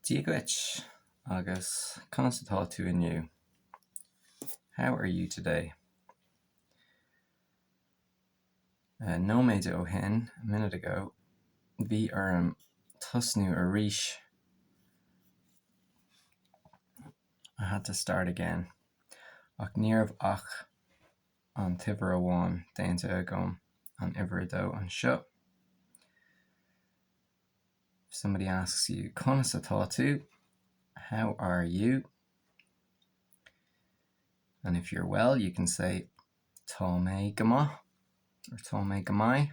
Dia dhuit, agus conas atá tú inniu? How are you today? Nóiméad ó shin, a minute ago, bhí orm tosnú arís. I had to start again. Ach ní raibh ach an t-uimhir amháin déanta agam, an uimhir a dó anseo. If somebody asks you conas atá tú? How are you? And if you're well, you can say tá mé go maith or tá mé go maith.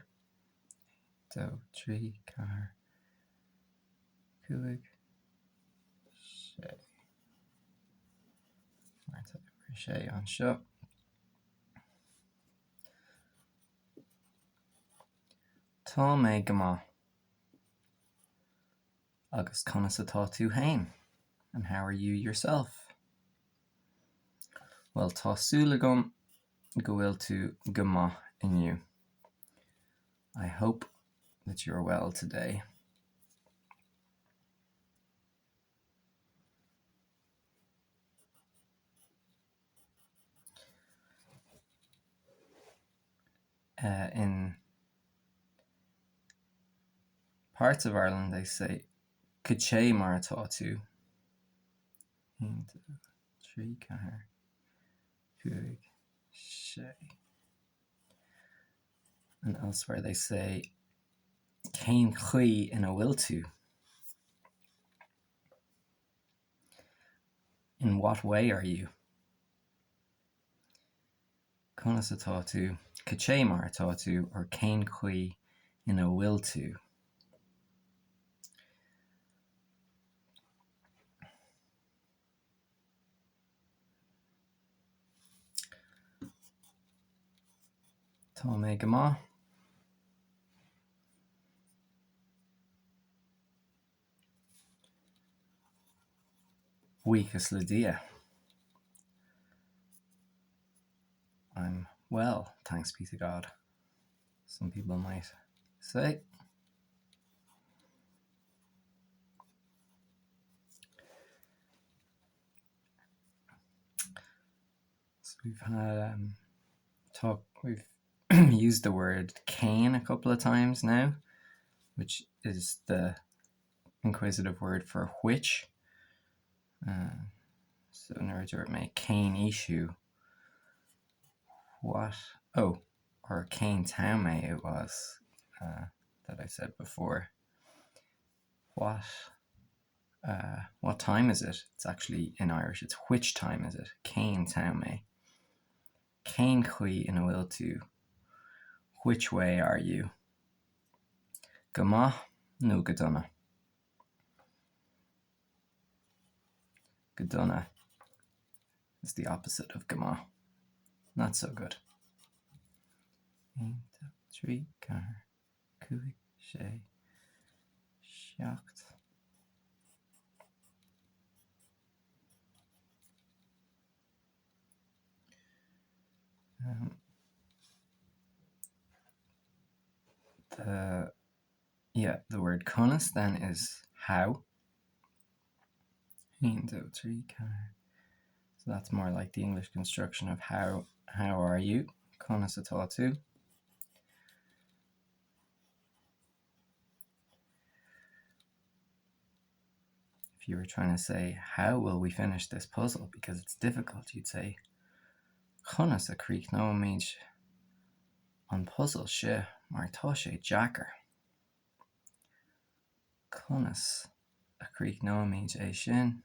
2, 3, 4, 5, 6. Mar tá uimhir a sé anseo. Tá mé go maith. Agus conas atá tú féin? And how are you yourself? Bhuel, tá súil agam go bhfuil tú go maith inniu. I hope that you're well today. Uh, in parts of Ireland they say cad é mar atá tú. 1, 2, 3, 4, 5, 6. And elsewhere they say cén chaoi ina bhfuil tú? In what way are you? Conas atá tú? Cad é mar atá tú? Or cén chaoi ina bhfuil tú? Tá mé go maith. Buíochas le Dia. I'm well, thanks be to God, some people might say. So we've had um, talk, we've used the word cén a couple of times now, which is the inquisitive word for which. Uh, so nuair a dúirt mé cén aois thú? What? Oh, or cén t-am é it was uh, that I said before. What? Uh, what time is it? It's actually in Irish, it's which time is it? Cén t-am é? Cén chaoi ina bhfuil tú? Which way are you? Go maith nó go dona? Go dona is the opposite of go maith. Not so good. 1, 2, 3, 4, 5, 6, 7. Um, the yeah, the word conas then is how. 1, 2, 3, 4. So that's more like the English construction of how how are you? Conas atá tú. If you were trying to say, how will we finish this puzzle? Because it's difficult, you'd say, Conas a chríochnóimid an puzal seo mar tá sé deacair. Conas a chríochnóimid é sin?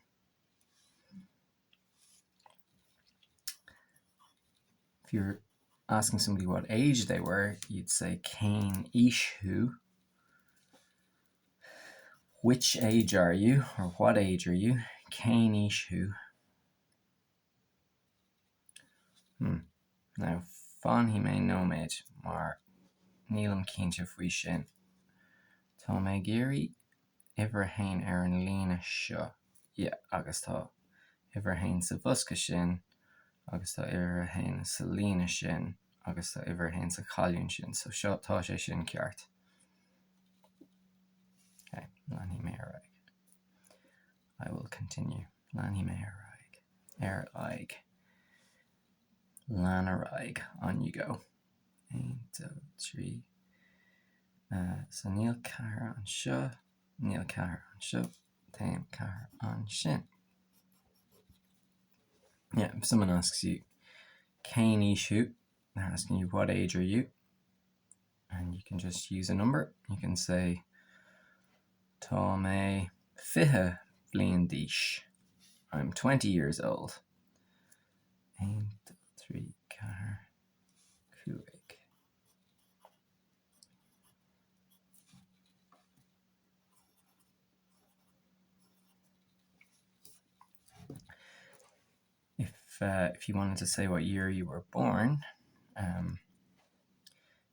If you're asking somebody what age they were, you'd say Cén aois thú? Which age are you? Or what age are you? Cén aois thú? Hmm. Now, fanfaidh mé nóiméad mar nílim cinnte faoi sin. Tá mé ag iarraidh uimhir a haon ar an líne seo. Yeah, agus tá uimhir a haon sa bhosca sin agus tá uimhir a haon sa líne sin agus tá uimhir a haon sa cholún sin. So seo tá sé sin ceart. Okay, leanfaidh mé ar aghaidh. I will continue. Leanfaidh mé ar aghaidh. Ar aghaidh. Lean ar aghaidh. On you go. 1, 2, 3. So níl 4 anseo, níl 4 anseo, téann 4 ansin. Yeah, if someone asks you cén aois thú, they're asking you what age are you, and you can just use a number. You can say Tá mé 20 bliain d'aois. I'm 20 years old. 1, 2, 3, 4, 5. If, uh, if you wanted to say what year you were born, um,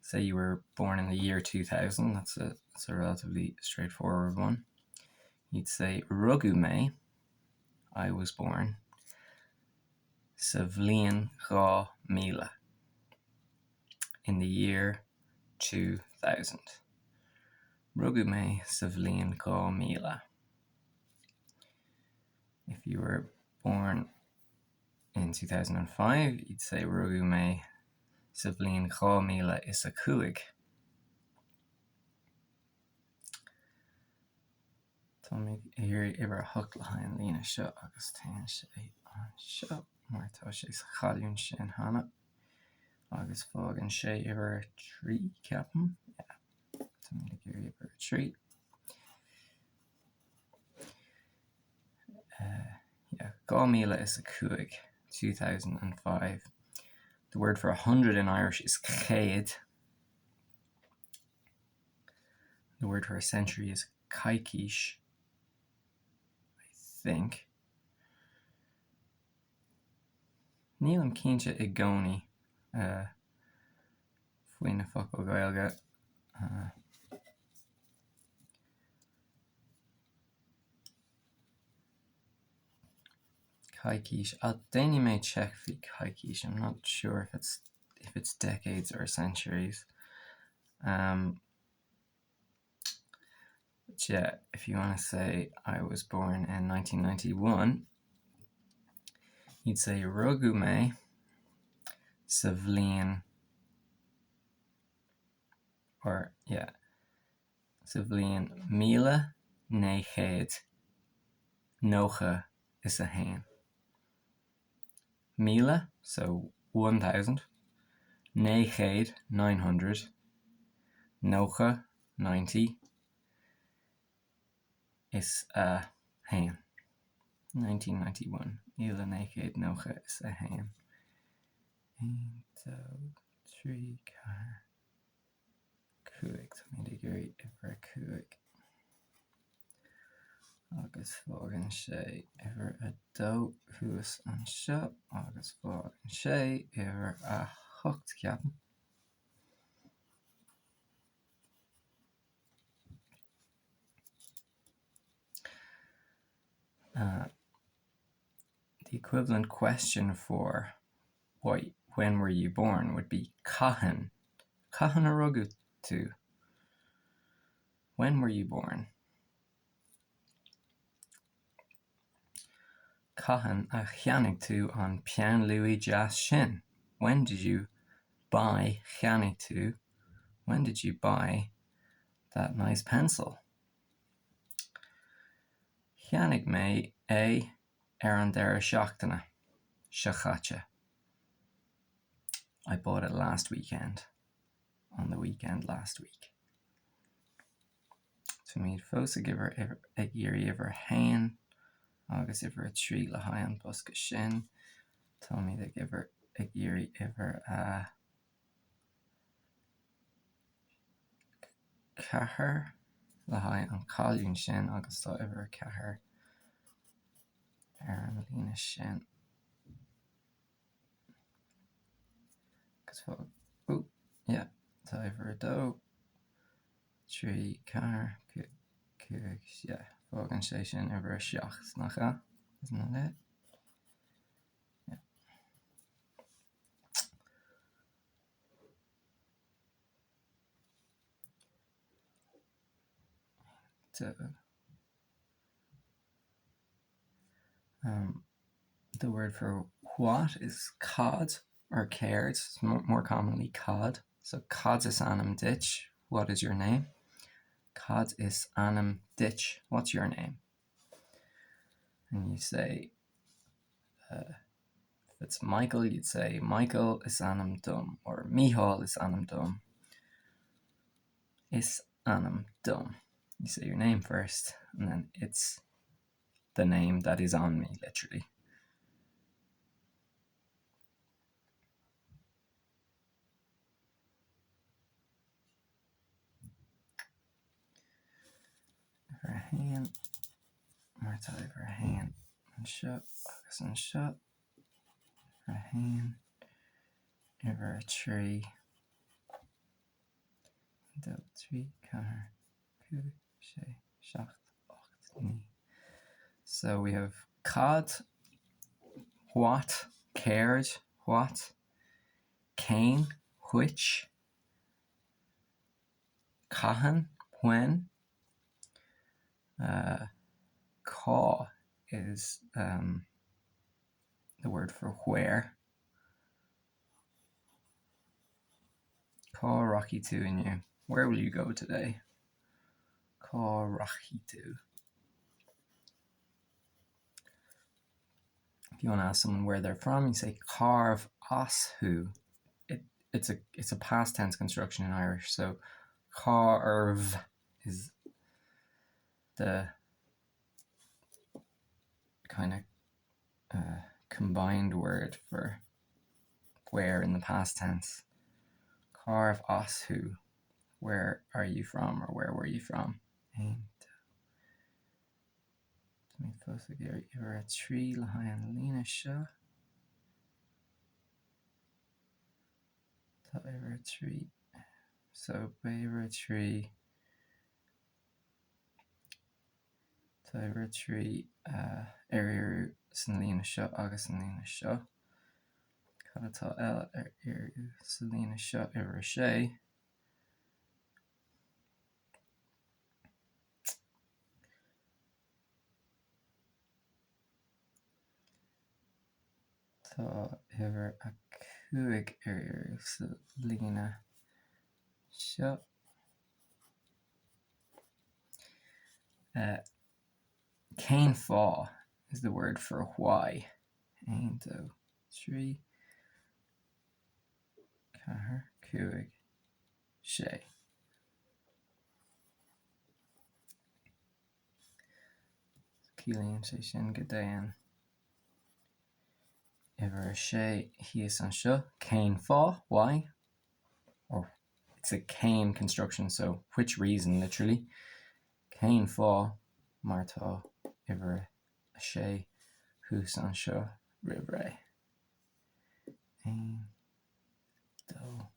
say you were born in the year 2000, that's a, that's a relatively straightforward one. You'd say Rugadh mé, I was born, sa bhliain 2000, in the year 2000. Rugadh mé sa bhliain 2000. If you were born in 2005, you'd say Rugadh mé sa bhliain 2005. Táimid ag iarraidh uimhir a hocht le haghaidh an líne seo agus téann sé anseo mar tá sé sa cholún sin cheana agus fágann sé uimhir a 3, ceapaim. Yeah. Táimid ag iarraidh uimhir a 3. Uh, yeah, 2005, 2005. The word for 100 in Irish is céad. The word for a century is coicís, I think. Nílim cinnte i gcónaí uh, faoi na focail Ghaeilge. Uh, coicís. I'll déanfaidh mé check faoi coicís. I'm not sure if it's if it's decades or centuries. Um, but yeah, if you want to say I was born in 1991, you'd say Rugadh mé sa bhliain or yeah, sa bhliain 1991. Míle, so 1000, 900, 900, 90, 90, is a haon. 1991, 1991. 1, 2, 3, 4, 5, táimid ag iarraidh uimhir a 5 agus fágann sé uimhir a 2 thuas anseo agus fágann sé uimhir a 8, ceapaim. Uh, the equivalent question for what, when were you born would be Cathain. Cathain a rugadh tú? When were you born? Cathain a cheannaigh tú an peann luaidhe deas sin? When did you buy cheannaigh tú When did you buy that nice pencil? Cheannaigh mé é ar an deireadh seachtaine seo caite. I bought it last weekend. On the weekend last week. Táimid fós ag uimhir ag iarraidh uimhir a haon agus uimhir a 3 le haghaidh an bosca sin. Táimid ag uimhir ag iarraidh uimhir a 4 le haghaidh an cholún sin agus tá uimhir a 4 ar an líne sin. Agus fág, oh, yeah, tá uimhir a 2, 3, 4, 5, yeah, fágann sé sin uimhir a 7, nach ea? Isn't that it? Yeah. 2. Um, the word for what is cad or céard, more commonly cad. So cad is ainm duit, what is your name? Cad is ainm duit, what's your name? And you say, uh, if it's Michael, you'd say Michael is ainm dom or Micheál is ainm dom. Is ainm dom. You say your name first and then it's the name that is on me, literally. Uimhir a haon, mar tá uimhir a haon anseo agus anseo, uimhir a haon, uimhir a 3, 2, 3, 4, 5, 6, 7, 8, 9. So we have cad, what, céard, what, cén, which, cathain, when, uh, cá is um, the word for where. Cá rachaidh tú inniu? Where will you go today? Cá rachaidh tú? If you want to ask someone where they're from, you say cárbh as thú. It, it's a it's a past tense construction in Irish, so cárbh is the kind of uh, combined word for where in the past tense. Cárbh as thú, where are you from or where were you from? Aon, Tá mé fós ag iarraidh uimhir a 3 le haghaidh an líne seo. Tá uimhir a 3. So beidh uimhir a 3 Tá uimhir a 3 ar iarraidh san líne seo agus san líne seo. Cad atá eile ar iarraidh sa líne seo uimhir a 6? Tá uimhir a 5 ar iarraidh sa líne seo. Cén fáth is the word for why. 1, 2, 3, 4, 5, 6. Ciallaíonn sé sin go dtéann uimhir a sé thíos anseo. Cén fáth? Why? Or it's a cén construction, so which reason, literally. Cén fáth? Mar tá uimhir a sé thuas anseo roimh ré. 1, 2,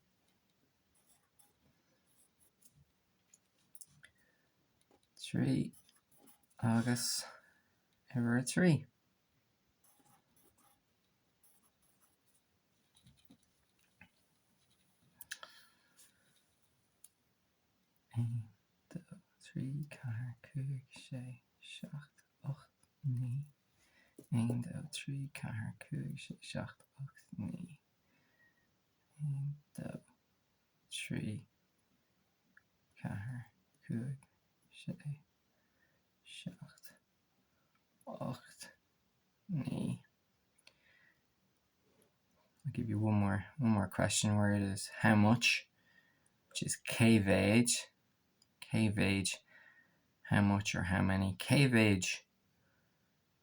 3 agus uimhir a 3. 1, 2, 3, 4, 5, 6, 7, 8, 9. 1, 2, 3, 4, 5, 6, 7, 8, 9. 1, 2, 3, 4, 5, 6, 7, 8, 9. I'll give you one more one more question where it is how much, which is cé mhéad, cé mhéad, how much or how many, cé mhéad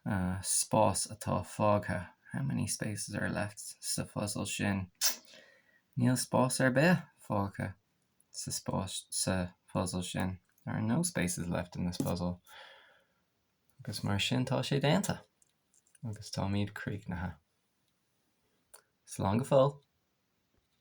uh, spás atá fágtha, how many spaces are left sa phuzal sin. Níl spás ar bith fágtha sa spás sa phuzal sin. There are no spaces left in this puzzle. Agus mar sin tá sé déanta. Agus táimid críochnaithe. Slán go fóill.